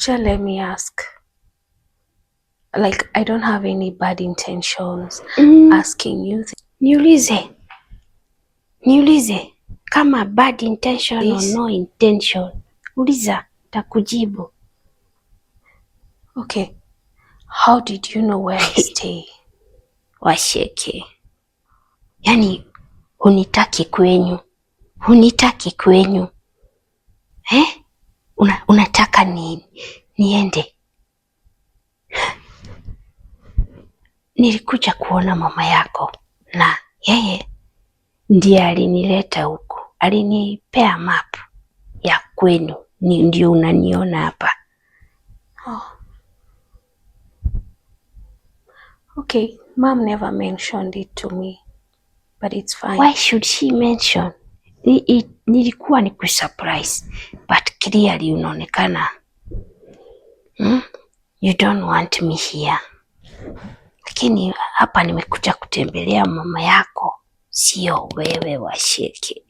Teacher, let me ask. Like, I don't have any bad intentions asking you. Niulize, niulize kama bad intention or This. No intention. Uliza, takujibu. Okay. How did you know where I stay? Washeke, yaani hunitaki kwenyu, hunitaki kwenyu eh? Unataka niende? Nilikuja kuona mama yako na yeye ndiye alinileta huku, alinipea map ya kwenu, ni ndio unaniona hapa. Oh. Okay, Mom never mentioned it to me, but it's fine. Why should she mention? Nilikuwa ni kusurprise, but clearly unaonekana You don't want me here. Lakini hapa nimekuja kutembelea mama yako, sio wewe Washeke.